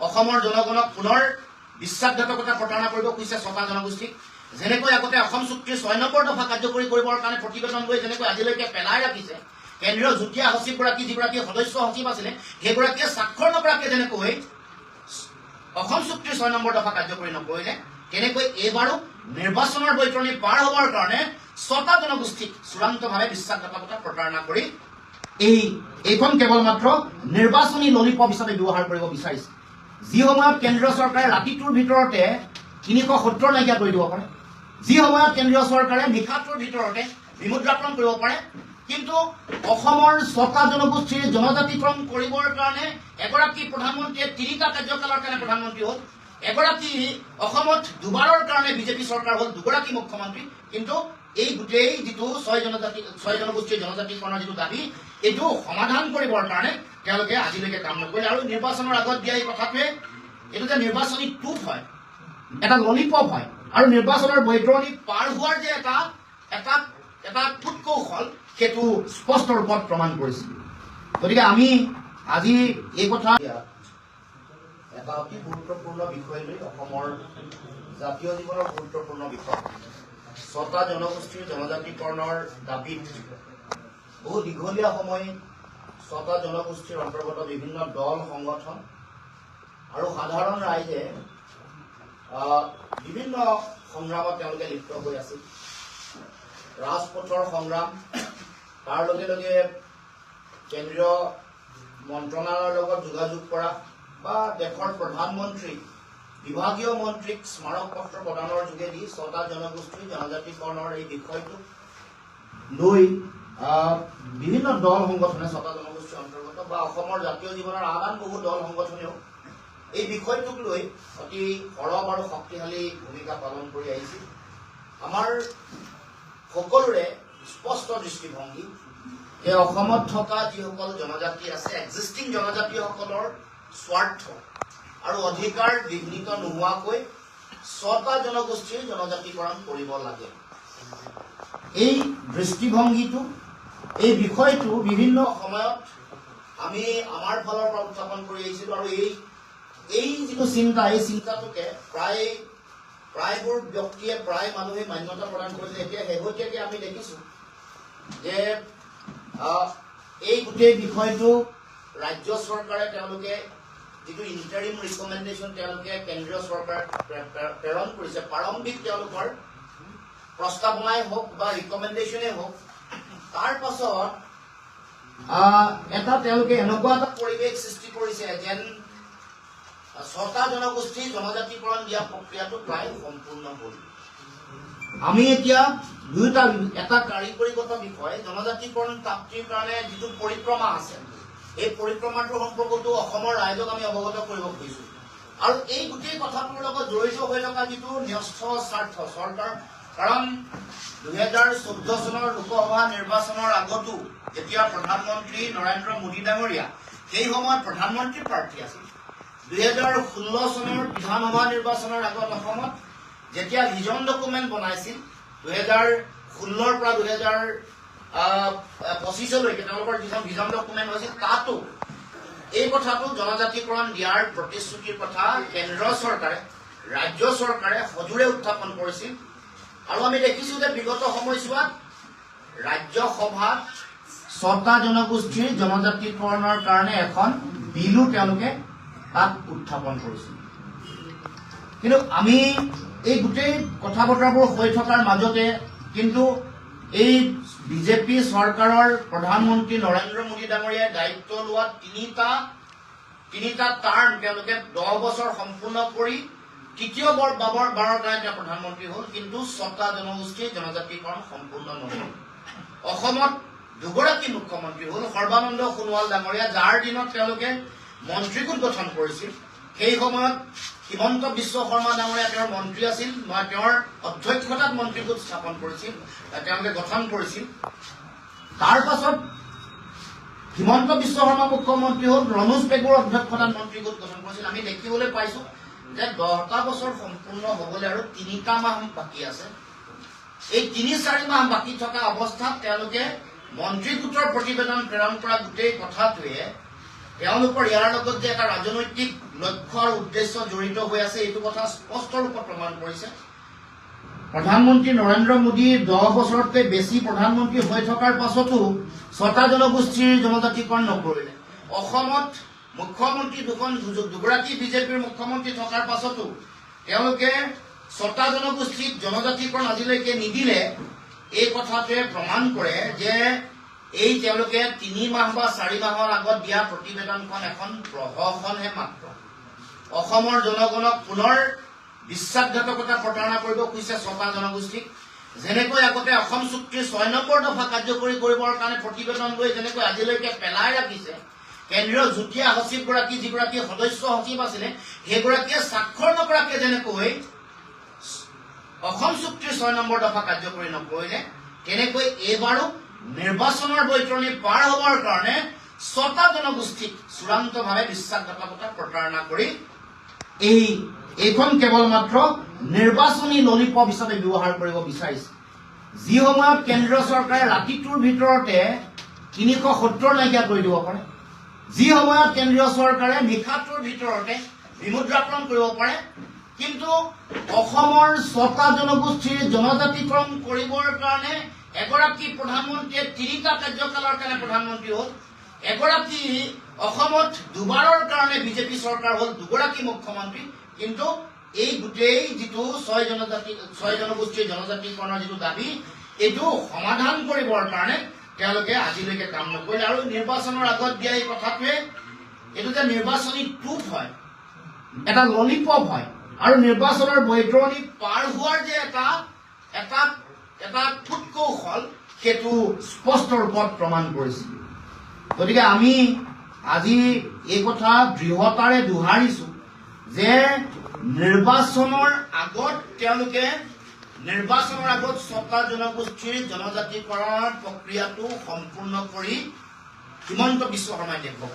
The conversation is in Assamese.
অসমৰ জনগণক পুনৰ বিশ্বাসঘাতকতা, প্ৰতাৰণা কৰিব খুজিছে ছটা জনগোষ্ঠীক। যেনেকৈ আগতে অসম চুক্তিৰ 6 নম্বৰ দফা কাৰ্যকৰী কৰিবৰ কাৰণে প্ৰতিবেদন লৈ যেনেকৈ আজিলৈকে পেলাই ৰাখিছে, কেন্দ্ৰীয় যুটীয়া সচিবগৰাকী, যিগৰাকী সদস্য সচিব আছিলে, সেইগৰাকীয়ে স্বাক্ষৰ নকৰাকৈ যেনেকৈ অসম চুক্তিৰ 6 নম্বৰ দফা কাৰ্যকৰী নকৰিলে, তেনেকৈ এইবাৰো নিৰ্বাচনৰ বৈতৰণি পাৰ হ'বৰ কাৰণে ছটা জনগোষ্ঠীক চূড়ান্তভাৱে বিশ্বাসঘাতকতা, প্ৰতাৰণা কৰি এইখন কেৱল মাত্ৰ নিৰ্বাচনী ললিপপ হিচাপে ব্যৱহাৰ কৰিব বিচাৰিছে। যি সময়ত কেন্দ্ৰীয় চৰকাৰে ৰাতিটোৰ ভিতৰতে 370 নাইকিয়া কৰি দিব পাৰে, যি সময়ত কেন্দ্ৰীয় চৰকাৰে নিশাটোৰ ভিতৰতে বিমুদ্ৰাকৰণ কৰিব পাৰে, কিন্তু অসমৰ ছটা জনগোষ্ঠীৰ জনজাতিকৰণ কৰিবৰ কাৰণে এগৰাকী প্ৰধানমন্ত্ৰীয়ে তিনিটা কাৰ্যকালৰ কাৰণে প্ৰধানমন্ত্ৰী হ'ল, এগৰাকী অসমত দুবাৰৰ কাৰণে বিজেপি চৰকাৰ হ'ল, দুগৰাকী মুখ্যমন্ত্ৰী, কিন্তু এই গোটেই যিটো ছয় জনজাতি, ছয় জনগোষ্ঠীৰ জনজাতিকৰণৰ যিটো দাবী, এইটো সমাধান কৰিবৰ কাৰণে তেওঁলোকে আজিলৈকে কাম নকৰিলে। আৰু নিৰ্বাচনৰ আগত দিয়া এই কথাটোৱে, এইটো যে নিৰ্বাচনী টোপ হয়, এটা ললিপপ হয় আৰু নিৰ্বাচনৰ বৈতৰণি পাৰ হোৱাৰ যে এটা এটা এটা কূট কৌশল, সেইটো স্পষ্ট ৰূপত প্ৰমাণ কৰিছে। গতিকে আমি আজি এই কথা এটা অতি গুৰুত্বপূৰ্ণ বিষয় লৈ, অসমৰ জাতীয় জীৱনৰ গুৰুত্বপূৰ্ণ বিষয়, ছটা জনগোষ্ঠীৰ জনজাতিকৰণৰ দাবীত বহু দীঘলীয়া সময় ছটা জনগোষ্ঠীৰ অন্তৰ্গত বিভিন্ন দল সংগঠন আৰু সাধাৰণ ৰাইজে বিভিন্ন সংগ্ৰামত তেওঁলোকে লিপ্ত হৈ আছিল। ৰাজপথৰ সংগ্ৰাম, তাৰ লগে লগে কেন্দ্ৰীয় মন্ত্ৰণালয়ৰ লগত যোগাযোগ কৰা বা দেশৰ প্ৰধানমন্ত্ৰী, বিভাগীয় মন্ত্ৰীক স্মাৰক পত্ৰ প্ৰদানৰ যোগেদি ছটা জনগোষ্ঠীৰ জনজাতিকৰণৰ এই বিষয়টো লৈ বিভিন্ন দল সংগঠনে, ছটা জনগোষ্ঠীৰ অন্তৰ্গত বা অসমৰ জাতীয় জীৱনৰ আন আন বহু দল সংগঠনেও এই বিষয়টোক লৈ অতি সৰব আৰু শক্তিশালী ভূমিকা পালন কৰি আহিছিল। আমাৰ সকলোৰে স্পষ্ট দৃষ্টিভংগী যে অসমত থকা যিসকল জনজাতি আছে, এক্সিষ্টিং জনজাতিসকলৰ স্বাৰ্থ আৰু অধিকাৰ বিঘ্নিত নোহোৱাকৈ ছটা জনগোষ্ঠীৰ জনজাতিকৰণ কৰিব লাগে। এই দৃষ্টিভংগীটো, এই বিষয়টো বিভিন্ন সময়ত আমি আমাৰ ফালৰ পৰা উত্থাপন কৰি আহিছিলোঁ আৰু এই এই যিটো চিন্তা, এই চিন্তাটোকে প্ৰায়বোৰ ব্যক্তিয়ে, প্ৰায় মানুহে মান্যতা প্ৰদান কৰিছে। এতিয়া শেহতীয়াকৈ আমি দেখিছোঁ যে এই গোটেই বিষয়টো ৰাজ্য চৰকাৰে তেওঁলোকে যিটো ইণ্টাৰিম ৰিকমেণ্ডেশ্যন তেওঁলোকে কেন্দ্ৰীয় চৰকাৰে প্ৰেৰণ কৰিছে, প্ৰাৰম্ভিক তেওঁলোকৰ প্ৰস্তাৱনাই হওক বা ৰিকমেণ্ডেশ্যনেই হওক, তাৰ পাছত এটা তেওঁলোকে এনেকুৱা এটা পৰিৱেশ সৃষ্টি কৰিছে যেন ছটা জনগোষ্ঠী জনজাতিকৰণ দিয়া প্ৰক্ৰিয়াটো প্ৰায় সম্পূৰ্ণ হ'ল। আমি এতিয়া দুয়োটা, এটা কাৰিকৰীগত বিষয়, জনজাতিকৰণ প্ৰাপ্তিৰ কাৰণে যিটো পৰিক্ৰমা আছে, এই পৰিক্ৰমাটোৰ সম্পৰ্কতো অসমৰ ৰাইজক আমি অৱগত কৰিব খুজিছো আৰু এই গোটেই কথাটোৰ লগত জড়িত হৈ থকা যিটো ন্যস্ত স্বাৰ্থ চৰকাৰ, কাৰণ 2014 চনৰ লোকসভা নিৰ্বাচনৰ আগতো যেতিয়া প্ৰধানমন্ত্ৰী নৰেন্দ্ৰ মোদী ডাঙৰীয়া সেই সময়ত প্ৰধানমন্ত্ৰী প্ৰাৰ্থী আছিল, 2016 চনৰ বিধানসভা নিৰ্বাচনৰ আগত অসমত যেতিয়া ভিজন ডকুমেণ্ট বনাইছিল, 2016ৰ পৰা 2025লৈকে তেওঁলোকৰ যিখন ভিজন ডকুমেণ্ট হৈছিল, তাতো এই কথাটো, জনজাতিকৰণ দিয়াৰ প্ৰতিশ্ৰুতিৰ কথা কেন্দ্ৰ চৰকাৰে, ৰাজ্য চৰকাৰে সজোৰে উত্থাপন কৰিছিল। আৰু আমি দেখিছো যে বিগত সময়ছোৱাত ৰাজ্যসভাত ছটা জনগোষ্ঠীৰ জনজাতিকৰণৰ কাৰণে এখন বিলো তেওঁলোকে তাত উত্থাপন কৰিছিল। কিন্তু আমি এই গোটেই কথা বতৰাবোৰ হৈ থকাৰ মাজতে কিন্তু এই বিজেপি চৰকাৰৰ প্ৰধানমন্ত্ৰী নৰেন্দ্ৰ মোদী ডাঙৰীয়াই দায়িত্ব লোৱা তিনিটা তিনিটা টাৰ্ম তেওঁলোকে 10 বছৰ সম্পূৰ্ণ কৰি তৃতীয় বাৰৰ কাৰণে তেওঁ প্ৰধানমন্ত্ৰী হ'ল, কিন্তু ছটা জনগোষ্ঠীৰ জনজাতিকৰণ সম্পূৰ্ণ নহ'ল। অসমত দুগৰাকী মুখ্যমন্ত্ৰী হ'ল, সৰ্বানন্দ সোণোৱাল ডাঙৰীয়া, যাৰ দিনত তেওঁলোকে মন্ত্ৰীগোট গঠন কৰিছিল, সেই সময়ত হিমন্ত বিশ্ব শৰ্মা ডাঙৰীয়া তেওঁৰ মন্ত্ৰী আছিল, মই তেওঁৰ অধ্যক্ষতাত মন্ত্ৰীগোট স্থাপন কৰিছিল, তেওঁলোকে গঠন কৰিছিল। তাৰ পাছত হিমন্ত বিশ্ব শৰ্মা মুখ্যমন্ত্ৰী হ'ল, ৰণোজ পেগুৰ অধ্যক্ষতাত মন্ত্ৰীগোট গঠন কৰিছিল। আমি দেখিবলৈ পাইছো যে 10টা বছৰ সম্পূৰ্ণ হ'বলৈ আৰু তিনিটা মাহ বাকী আছে। এই 3-4 মাহ বাকী থকা অৱস্থাত তেওঁলোকে মন্ত্ৰীগোটৰ প্ৰতিবেদন প্ৰেৰণ কৰা গোটেই কথাটোৱে তেওঁলোকৰ ইয়াৰ লগত যে এটা ৰাজনৈতিক লক্ষ্য আৰু উদ্দেশ্য জড়িত হৈ আছে, এইটো কথা স্পষ্ট ৰূপত প্ৰমাণ কৰিছে। প্ৰধানমন্ত্ৰী নৰেন্দ্ৰ মোদী 10 বছৰতকৈ বেছি প্ৰধানমন্ত্ৰী হৈ থকাৰ পাছতো ছটা জনগোষ্ঠীৰ জনজাতিকৰণ নকৰিলে। অসমত মুখ্যমন্ত্ৰী দুখন, দুগৰাকী বিজেপিৰ মুখ্যমন্ত্ৰী থকাৰ পাছতো তেওঁলোকে ছটা জনগোষ্ঠীক জনজাতিকৰণ আজিলৈকে নিদিলে। এই কথাটোৱে প্ৰমাণ কৰে যে এই তেওঁলোকে 3 মাহ বা 4 মাহৰ আগত দিয়া প্ৰতিবেদনখন এখন প্ৰহসনহে মাত্ৰ। অসমৰ জনগণক পুনৰ বিশ্বাসঘাতকতা, প্ৰতাৰণা কৰিব খুজিছে। ছটা জনগোষ্ঠীক যেনেকৈ আগতে অসম চুক্তিৰ 6 নম্বৰ দফা কাৰ্যকৰী কৰিবৰ কাৰণে প্ৰতিবেদন লৈ যেনেকৈ আজিলৈকে পেলাই ৰাখিছে, কেন্দ্ৰীয় যুটীয়া সচিবগৰাকী, যিগৰাকী সদস্য সচিব আছিলে, সেইগৰাকীয়ে স্বাক্ষৰ নকৰাকে যেনেকৈ অসম চুক্তিৰ 6 নম্বৰ দফা কাৰ্যকৰী নকৰিলে, তেনেকৈ এইবাৰো নিৰ্বাচনৰ বৈতৰণি পাৰ হ'বৰ কাৰণে ছটা জনগোষ্ঠীক চূড়ান্তভাৱে বিশ্বাসঘাতকতা, প্ৰতাৰণা কৰি এইখন কেৱল মাত্ৰ নিৰ্বাচনী ললিপপ হিচাপে ব্যৱহাৰ কৰিব বিচাৰিছে। যি সময়ত কেন্দ্ৰীয় চৰকাৰে ৰাতিটোৰ ভিতৰতে 370 নাইকিয়া কৰি দিব পাৰে, যি সময়ত কেন্দ্ৰীয় চৰকাৰে নিশাটোৰ ভিতৰতে বিমুদ্ৰাকৰণ কৰিব পাৰে, কিন্তু অসমৰ ছটা জনগোষ্ঠীৰ জনজাতিকৰণ কৰিবৰ কাৰণে এগৰাকী প্ৰধানমন্ত্ৰীয়ে তিনিটা কাৰ্যকালৰ কাৰণে প্ৰধানমন্ত্ৰী হ'ল, এগৰাকী অসমত দুবাৰৰ কাৰণে বিজেপি চৰকাৰ হ'ল, দুগৰাকী মুখ্যমন্ত্ৰী, কিন্তু এই গোটেই যিটো ছয় জনগোষ্ঠীৰ জনজাতিকৰণৰ যিটো দাবী, এইটো সমাধান কৰিবৰ কাৰণে তেওঁলোকে আজিলৈকে কাম নকৰিলে। আৰু নিৰ্বাচনৰ আগত দিয়া এই কথাটোৱে, এইটো যে নিৰ্বাচনী টোপ হয়, এটা ললিপপ হয় আৰু নিৰ্বাচনৰ বৈতৰণি পাৰ হোৱাৰ যে এটা কূট কৌশল, সেইটো স্পষ্ট ৰূপত প্ৰমাণ কৰিছে। গতিকে আমি আজি এই কথা দৃঢ়তাৰে দোহাৰিছো যে নিৰ্বাচনৰ আগত তেওঁলোকে নিৰ্বাচনৰ আগত ছটা জনগোষ্ঠীৰ জনজাতিকৰণৰ প্ৰক্ৰিয়াটো সম্পূৰ্ণ কৰি হিমন্ত বিশ্ব শৰ্মাই দেখুৱাব।